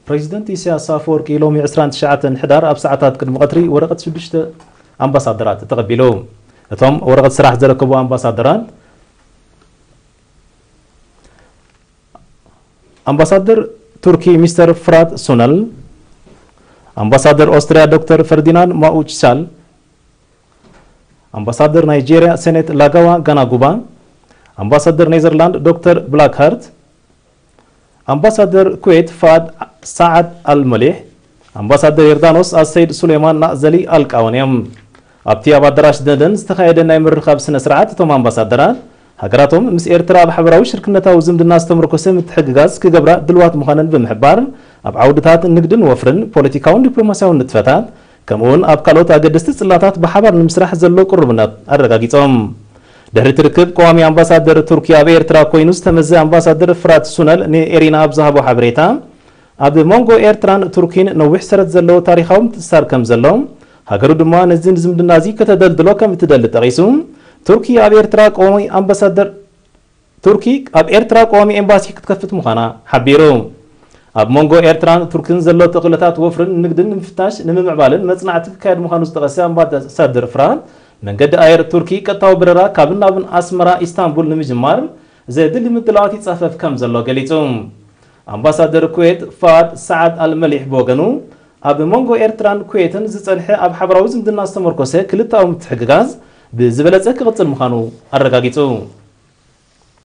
ፕሬዚደንት ኢሳያስ ኣፈወርቂ ሎሚ ዕስራን ትሽዓተን ሕዳር ኣብ ሰዓታት ቅድሚ ቀትሪ ወረቐት ሽዱሽተ ኣምባሳደራት ተቐቢሉ። እቶም ወረቐት ስራሕ ዘረከቡ ኣምባሳደራት፣ ኣምባሳደር ቱርኪ ሚስተር ፍራት ሱነል፣ ኣምባሳደር ኦስትሪያ ዶክተር ፈርዲናንድ ማኡችሳል፣ ኣምባሳደር ናይጄሪያ ሴኔት ላጋዋ ጋናጉባ፣ ኣምባሳደር ኔዘርላንድ ዶክተር ብላክሃርት፣ ኣምባሳደር ኩዌት ፋድ ሳዓድ ኣልመሊሕ፣ ኣምባሳደር ዮርዳኖስ ኣሰይድ ሱሌማን ናእዘሊ ኣልቃወን እዮም። ኣብቲ ኣብ ኣዳራሽ ደንደን ዝተኻየደ ናይ ምርኻብ ስነ ስርዓት፣ እቶም ኣምባሳደራት ሃገራቶም ምስ ኤርትራ ኣብ ሓበራዊ ሽርክነታዊ ዝምድና ዝተመርኮሰ ምትሕግጋዝ ክገብራ ድልዋት ምዃነን ብምሕባር፣ ኣብ ዓውድታት ንግድን ወፍርን፣ ፖለቲካውን ዲፕሎማስያውን ንጥፈታት፣ ከምኡውን ኣብ ካልኦት ኣገደስቲ ጽላታት ብሓባር ንምስራሕ ዘሎ ቅሩብነት ኣረጋጊጾም። ድሕሪ እቲ ርክብ፣ ቀዋሚ ኣምባሳደር ቱርኪ ኣብ ኤርትራ ኮይኑ ዝተመዘ ኣምባሳደር ፍራት ሱነል ንኤሪና ኣብ ዝሃቦ ሓበሬታ፣ ኣብ መንጎ ኤርትራን ቱርኪን ነዊሕ ሰረት ዘለዎ ታሪኻዊ ምትእስሳር ከም ዘሎ፣ ሃገሩ ድማ ነዚ ዝምድና እዚ ከተደልድሎ ከም እትደሊ ጠቒሱ፣ ቱርኪ ኣብ ኤርትራ ቀዋሚ ኣምባሳደር ቱርኪ ኣብ ኤርትራ ቀዋሚ ኤምባሲ ክትከፍት ምዃና ሓቢሩ። ኣብ መንጎ ኤርትራን ቱርክን ዘሎ ተኽእሎታት ወፍርን ንግድን ንምፍታሽ፣ ንምምዕባልን መጽናዕቲ ክካየድ ምዃኑ ዝጠቐሰ ኣምባሳደር ፍራን፣ መንገዲ ኣየር ቱርኪ ቀጥታዊ በረራ ካብን ናብን ኣስመራ ኢስታንቡል ንምጅማር ዘድሊ ምድላዋት ይጻፈፍ ከም ዘሎ ገሊጹ። ኣምባሳደር ኩዌት ፋድ ሳዓድ ኣልመሊሕ ብወገኑ፣ ኣብ መንጎ ኤርትራን ኩዌትን ዝጸንሐ ኣብ ሓበራዊ ዝምድና ዝተመርኮሰ ክልተኣዊ ምትሕግጋዝ ብዝበለጸ ክቕጽል ምዃኑ ኣረጋጊጹ።